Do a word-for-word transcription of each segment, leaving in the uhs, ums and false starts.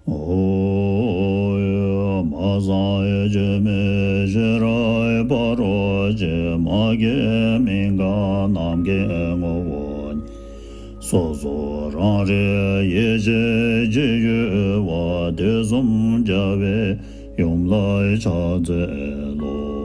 ཨོ། མ་སངས་རྒྱས་མི་ཤེས་རབ་ཕ་རོལ་ཕྱིན། མ་སྐྱེས་མི་འགག་ནམ་མཁའི་ངོ་བོ་ཉིད། སོ་སོ་རང་རིག་ཡེ་ཤེས་ཀྱི་ཡུལ་བ། དུས་གསུམ་རྒྱལ་བའི་ཡུམ་ལ་ཕྱག་འཚལ་ལོ།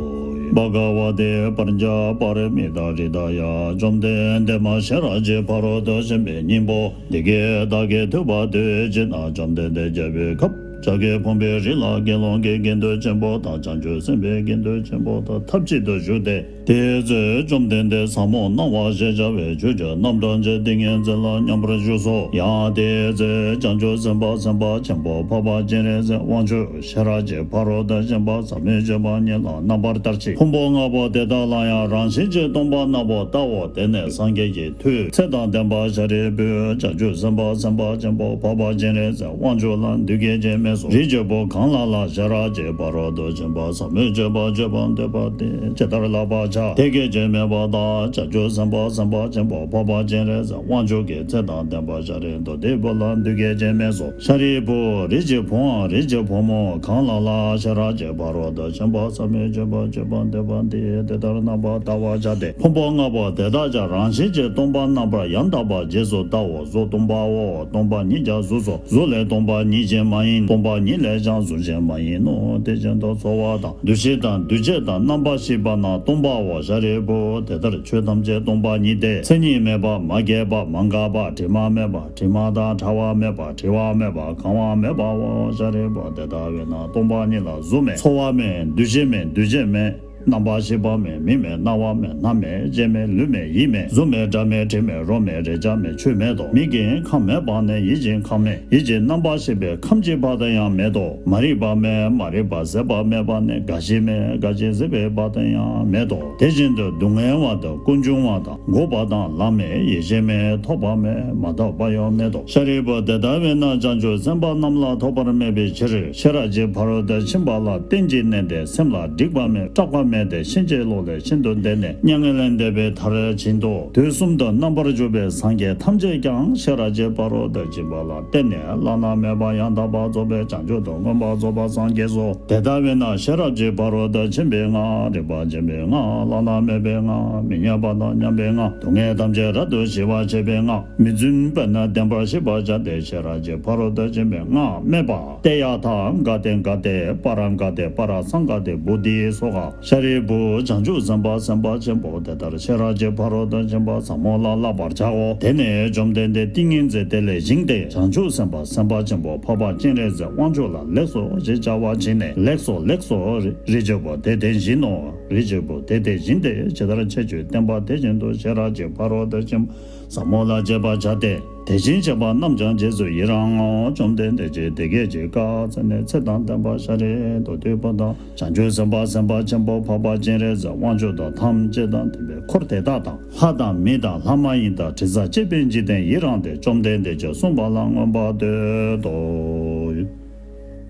བྷ་ག་བ་ཏེ་པཉྩ་པཱ་ར་མི་ཏཱ་ཧྲྀ་ད་ཡ། བཅོམ་ལྡན་འདས་མ་ཤེས་རབ་ཀྱི་ཕ་རོལ་ཏུ་ཕྱིན་པའི་སྙིང་པོ་འདི་སྐད་བདག་གིས་ཐོས་པ་དུས་གཅིག་ན། བཅོམ་ལྡན་འདས་རྒྱལ་པོའི་ཁབ་བྱ་རྒོད་ཕུང་པོའི་རི་ལ་དགེ་སློང་གི་དགེ་འདུན་ཆེན་པོ་དང་བྱང་ཆུབ་སེམས་དཔའི་དགེ་འདུན་ཆེན་པོ་དང་ཐབས་གཅིག་ཏུ་བཞུགས་ཏེ། དེའི་ཚེ་བཅོམ་ལྡན་འདས་ཟབ་མོ་སྣང་བ་ཞེས་བྱ་བའི་ཆོས་ཀྱི་རྣམ་གྲངས་ཀྱི་ཏིང་ངེ་འཛིན་ལ་མཉམ་པར་བཞུགས་སོ། ཡང་དེའི་ཚེ་བྱང་ཆུབ་སེམས་དཔའ་སེམས་དཔའ་ཆེན་པོ་འཕགས་པ་སྤྱན་རས་གཟིགས་དབང་ཕྱུག་ཤེས་རབ་ཀྱི་ཕ་རོལ་ཏུ་ཕྱིན་པ་ཟབ་མོའི་སྤྱོད་པ་ཉིད་ལ་རྣམ་པར་ལྟར་བྱེད། ཕུང་པོ་ལྔ་པོ་དེ་དག་ལ་ཡང་རང་བཞིན་གྱིས་སྟོང་པར་རྣམ་པར་བལྟའོ། དེ་ནས་སངས་རྒྱས་ཀྱི་མཐུས་ཚེ་དང་ལྡན་པ་ཤཱ་རིའི་བུས་བྱང་ཆུབ་སེམས་དཔའ་སེམས་དཔའ་ཆེན་པོ་འཕགས་པ་སྤྱན་རས་གཟིགས་དབང་ཕྱུག་ལ་འདི་སྐད་ཅེས་སྨྲས་སོ། རིགས་ཀྱི་བུ་གང་ལ་ལ་ཤེས་རབ་ཀྱི་ཕ་རོལ་ཏུ་ཕྱིན་པ་ཟབ་མོའི་སྤྱོད་པ་སྤྱོད་པར་འདོད་པ་དེས་ཇི་ལྟར་བསླབ་པར་བྱ། དེ་སྐད་ཅེས་སྨྲས་པ་དང་། བྱང་ཆུབ་སེམས་དཔའ་སེམས་དཔའ་ཆེན་པོ་འཕགས་པ་སྤྱན་རས་གཟིགས་དབང་ཕྱུག་གིས་ཚེ་དང་ལྡན་པ་ཤཱ་ར་དྭ་ཏིའི་བུ་ལ་འདི་སྐད་ཅེས་སྨྲས་སོ། ཤཱ་རིའི་བུ། རིགས་ཀྱི་བུའམ་རིགས་ཀྱི་བུ་མོ་གང་ལ་ལ་ཤེས་རབ་ཀྱི་ཕ་རོལ་ཏུ་ཕྱིན་པ་ཟབ་མོའི་སྤྱོད་པ་སྤྱོད་པར་འདོད་པ་དེས་དེ་ལྟར་རྣམ་པར་བལྟ་བར་བྱ་སྟེ། ཕུང་པོ་ལྔ་པོ་དེ་དག་ཀྱང་རང་བཞིན་གྱིས་སྟོང་པར་རྣམ་པར་ཡང་དག་པར་རྗེས་སུ་བལྟའོ། གཟུགས་སྟོང་པའོ། སྟོང་པ་ཉིད་ཀྱང་གཟུགས་སོ། གཟུགས་ལས་སྟོང་པ་ཉིད་ཅན་མ་ཡིན། སྟོང་པ་ཉིད་ལས་ཀྱང་གཟུགས་ཅན་མ་ཡིན་ནོ། དེ་བཞིན་དུ་ཚོར་བ་དང་། འདུ་ཤེས་དང་། འདུ་བྱེད་དང་། རྣམ་པར་ཤེས་པ་རྣམས་སྟོང་པའོ། ཤཱ་རིའི་བུ། དེ་ལྟར་ཆོས་ཐམས་ཅད་སྟོང་པ་ཉིད་དེ། མཚན་ཉིད་མེད་པ། མ་སྐྱེས་པ། མ་འགགས་པ། དྲི་མ་མེད་པ། དྲི་མ་དང་ཕྲ་བ་མེད་པ། བྲི་བ་མེད་པ། གང་བ་མེད་པའོ། ཤཱ་རིའི་བུ། དེ་ལྟ་བས་ན་སྟོང་པ་ཉིད་ལ་གཟུགས་མེད། ཚོར་བ་མེད། འདུ་ཤེས་མེད། འདུ་བྱེད་མེད། རྣམ་པར་ཤེས་པ་མེད། མིག་མེད། རྣ་བ་མེད། སྣ་མེད། ལྕེ་མེད། ལུས་མེད། ཡིད་མེད། གཟུགས་མེད། སྒྲ་མེད། དྲི་མེད། རོ་མེད། རེག་བྱ་མེད། ཆོས་མེད་དོ། མིག་གིས་ཁམས་མེད་པ་ནས་ཡིད་ཀྱིས་ཁམས་མེད། ཡིད་ཀྱི་རྣམ་པར་ཤེས་པས་ཁམས་ཀྱི་བར་དུ་ཡང་མེད་དོ། མ་རིག་པ་མེད། མ་རིག་པ་ཟད་པ་མེད་པ་ནས་རྒ་ཤི་མེད། རྒ་ཤི་ཟད་པའི་བར་དུ་ཡང་མེད་དོ། དེ་བཞིན་དུ་སྡུག་བསྔལ་བ་དང་ཀུན་འབྱུང་བ་དང་འགོག་པ་དང་ལམ་མེད། ཡེ་ཤེས་མེད། ཐོབ་པ་མེད། མ་ཐོབ་པ་ཡང་མེད་དོ། ཤཱ་རིའི་བུ། དེ་ལྟ་བས་ན་བྱང་ཆུབ་སེམས་དཔའ་རྣམས་ལ་ཐོབ་པར་མེད་པའི་ཕྱིར། ཤེས་རབ་ཀྱི་ཕ་རོལ་ཏུ་ཕྱིན་པ་ལ་རྟེན་ཅིང་གནས་ཏེ། སེམས་ལ་སྒྲིབ་པ་མེད། སྐྲག་པ་མེད་དེ། ཕྱིན་ཅི་ལོག་ལས་ཤིན་ཏུ་འདས་ནས་མྱ་ངན་ལས་འདས་པའི་མཐར་ཕྱིན་ཏོ། དུས་གསུམ་དུ་རྣམ་པར་འཇུག་པའི་སངས་རྒྱས་ཐམས་ཅད་ཀྱང་ཤེས་རབ་ཀྱི་ཕ་རོལ་ཏུ་ཕྱིན་པ་ལ་བརྟེན་ནས་བླ་ན་མེད་པ་ཡང་དག་པར་རྫོགས་པའི་བྱང་ཆུབ་ཏུ་མངོན་པར་རྫོགས་པར་སངས་རྒྱས་སོ། དེ་ལྟ་བས་ན་ཤེས་རབ་ཀྱི་ཕ་རོལ་ཏུ་ཕྱིན་པའི་སྔགས། རིག་པ་ཆེན་པོའི་སྔགས། བླ་ན་མེད་པའི་སྔགས། མི་མཉམ་པ་དང་མཉམ་པའི་སྔགས། སྡུག་བསྔལ་ཐམས་ཅད་རབ་ཏུ་ཞི་བར་བྱེད་པའི་སྔགས། མི་བརྫུན་པས་ན་བདེན་པར་ཤེས་པར་བྱ་སྟེ། ཤེས་རབ་ཀྱི་ཕ་རོལ་ཏུ་ཕྱིན་པའི་སྔགས་སྨྲས་པ། ཏདྱ་ཐཱ། ག་ཏེ་ག་ཏེ། པཱ་ར་ག་ཏེ། པཱ་ར་སཾ་ག་ཏེ། བོ་དྷི་སྭཱ་ཧཱ། ཤཱ་རིའི་བུ། བྱང་ཆུབ་སེམས་དཔའ་སེམས་དཔའ་ཆེན་པོ་དེ་ལྟར་ཤེས་རབ་ཀྱི་ཕ་རོལ་ཏུ་ཕྱིན་པ་ཟབ་མོ་ལ་བསླབ་པར་བྱའོ། དེ་ནས་བཅོམ་ལྡན་འདས་ཏིང་ངེ་འཛིན་དེ་ལས་བཞེངས་ཏེ། བྱང་ཆུབ་སེམས་དཔའ་སེམས་དཔའ་ཆེན་པོ་འཕགས་པ་སྤྱན་རས་གཟིགས་དབང་ཕྱུག་ལ་ལེགས་སོ་ཞེས་བྱ་བ་བྱིན་ནས། ལེགས་སོ། ལེགས་སོ། རིགས་ཀྱི་བུ་དེ་དེ་བཞིན་ནོ། རིགས་ཀྱི་བུ་དེ་དེ་བཞིན་ཏེ། ཇི་ལྟར་ཁྱེད་ཆོས་བསྟན་པ་དེ་བཞིན་དུ་ཤེས་རབ་ཀྱི་ཕ་རོལ་ཏུ་ཕྱིན་པ་ཟབ་མོ་ལ་སྤྱད་པར་བྱ་སྟེ། དེ་བཞིན་གཤེགས་པ་རྣམས་ཀྱང་རྗེས་སུ་ཡི་རང་ངོ་། བཅོམ་ལྡན་འདས་ཀྱིས་དེ་སྐད་ཅེས་བཀའ་སྩལ་ནས། ཚེ་དང་ལྡན་པ་ཤཱ་ར་དྭ་ཏིའི་བུ་དང་། བྱང་ཆུབ་སེམས་དཔའ་སེམས་དཔའ་ཆེན་པོ་འཕགས་པ་སྤྱན་རས་གཟིགས་དབང་ཕྱུག་དང་། ཐམས་ཅད་དང་ལྡན་པའི་འཁོར་དེ་དག་དང་། ལྷ་དང་མི་དང་ལྷ་མ་ཡིན་དང་། དྲི་ཟ་བཅས་པའི་འཇིག་རྟེན་ཡི་རངས་ཏེ། བཅོམ་ལྡན་འདས་ཀྱིས་གསུངས་པ་ལ་མངོན་པར་བསྟོད་དོ།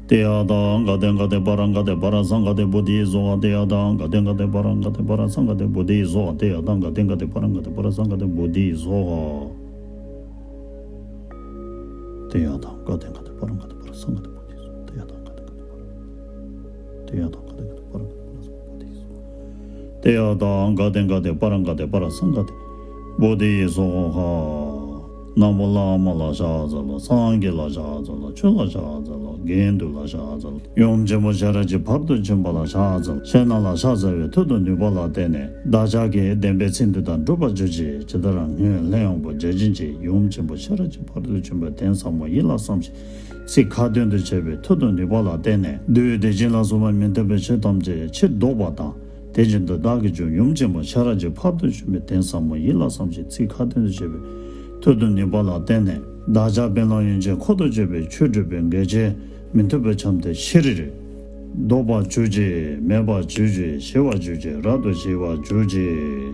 ཏདྱ་ཐཱ། ག་ཏེ་ག་ཏེ། པཱ་ར་ག་ཏེ། པཱ་ར་སཾ་ག་ཏེ། བོ་དྷི་སྭཱ་ཧཱ། ཏདྱ་ཐཱ། ག་ཏེ་ག་ཏེ། པཱ་ར་ག་ཏེ། པཱ་ར་སཾ་ག་ཏེ། བོ་དྷི་སྭཱ་ཧཱ། ཏདྱ་ཐཱ། ག་ཏེ་ག་ཏེ། པཱ་ར་ག་ཏེ། པཱ་ར་སཾ་ག་ཏེ། བོ་དྷི་སྭཱ་ཧཱ། ཏདྱ་ཐཱ། ག་ཏེ་ག་ཏེ། པཱ་ར་ག་ཏེ། པཱ་ར་སཾ་ག་ཏེ། བོ་དྷི་སྭཱ་ཧཱ། ཏདྱ་ཐཱ། ག་ཏེ་ག་ཏེ། པཱ་ར་ག་ཏེ། ཏདྱ་ཐཱ། ག་ཏེ་ག་ཏེ། པཱ་ར་ག་ཏེ། པཱ་ར་སཾ་ག་ཏེ། བོ་དྷི་སྭཱ་ཧཱ། ཏདྱ་ཐཱ། ག་ཏེ་ག་ཏེ། པཱ་ར་ག་ཏེ། པཱ་ར་སཾ་ག་ཏེ། བོ་དྷི་སྭཱ་ཧཱ། ན་མོ་བླ་མ་ལ་ཕྱག་འཚལ་ལོ། སངས་རྒྱས་ལ་ཕྱག་འཚལ་ལོ། ཆོས་ལ་ཕྱག་འཚལ་ལོ། དགེ་འདུན་ལ་ཕྱག་འཚལ་ལོ། ཡུམ་ཆེན་པོ་ཤེས་རབ་ཀྱི་ཕ་རོལ་ཏུ་ཕྱིན་པ་ལ་ཕྱག་འཚལ་ལོ། ཁྱེད་རྣམས་ལ་ཕྱག་འཚལ་བའི་མཐུ་དང་ནུས་པ་ལ་བརྟེན་ནས། བདག་ཅག་གིས་བདེན་པའི་ཚིག་འདི་དག་འགྲུབ་པར་གྱུར་ཅིག། ཇི་ལྟར་སྔོན་ལྷའི་དབང་པོ་བརྒྱ་བྱིན་གྱིས་ཡུམ་ཆེན་པོ་ཤེས་རབ་ཀྱི་ཕ་རོལ་ཏུ་ཕྱིན་པའི་དོན་ཟབ་མོ་ཡིད་ལ་བསམས་ཤིང་། ཚིག་ཁ་ཏོན་དུ་བྱས་པའི་མཐུ་དང་ནུས་པ་ལ་བརྟེན་ནས། བདུད་སྡིག་ཅན་ལ་སོགས་པ་མི་མཐུན་པའི་ཆོས་ཐམས་ཅད་ཕྱིར་བཟློག་པ་དང་། དེ་བཞིན་དུ་བདག་གིས་ཀྱང་ཡུམ་ཆེན་པོ་ཤེས་རབ་ཀྱི་ཕ་རོལ་ཏུ་ཕྱིན་པའི་དོན་ཟབ་མོ་ཡིད་ལ་བསམས་ཤིང་། ཚིག་ཁ་ཏོན་དུ་བྱས་པའི་མཐུ་དང་ནུས་པ་ལ་བརྟེན་ནས། བདག་ཅག་དཔོན་སློབ་ཡོན་ཆེན་འཁོར་དང་བཅས་པའི་ཆོས་སྒྲུབ་པའི་འགལ་རྐྱེན་མི་མཐུན་པའི་ཁྱབ་མཐའ་ཕྱིར་བཟློག་པར་གྱུར་ཅིག། མེད་པར་གྱུར་ཅིག། ཞི་བར་གྱུར་ཅིག། རབ་ཏུ་ཞི་བར་གྱུར་ཅིག།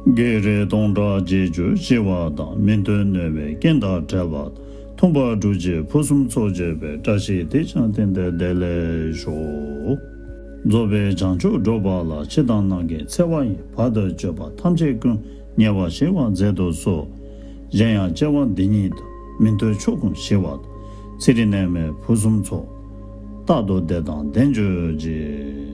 བགེགས་རིགས་སྟོང་ཕྲག་བརྒྱད་ཅུ་ཞི་བ་དང་། མི་མཐུན་གནོད་པའི་རྐྱེན་དང་བྲལ་བ་དང་། མཐུན་པར་གྲུབ་ཅིང་ཕུན་སུམ་ཚོགས་བྱེད་པའི། བཀྲ་ཤིས་དེས་ཀྱང་དེང་འདིར་བདེ་ལེགས་ཤོག། རྫོགས་པའི་བྱང་ཆུབ་སྒྲུབ་པ་ལ། ཕྱི་དང་ནང་གི་འཚེ་བ་ཡི། བར་དུ་གཅོད་པ་ཐམས་ཅད་ཀུན། ཉེ་བར་ཞི་བར་མཛད་དུ་གསོལ། གཞན་ཡང་སྐྱེ་བ་འདི་ཉིད་དུ། མི་མཐུན་ཕྱོགས་ཀུན་ཞི་བ་དང་། ཚེ་རིང་ནད་མེད་ཕུན་སུམ་ཚོགས། རྟག་ཏུ་བདེ་དང་ལྡན་གྱུར་ཅིག།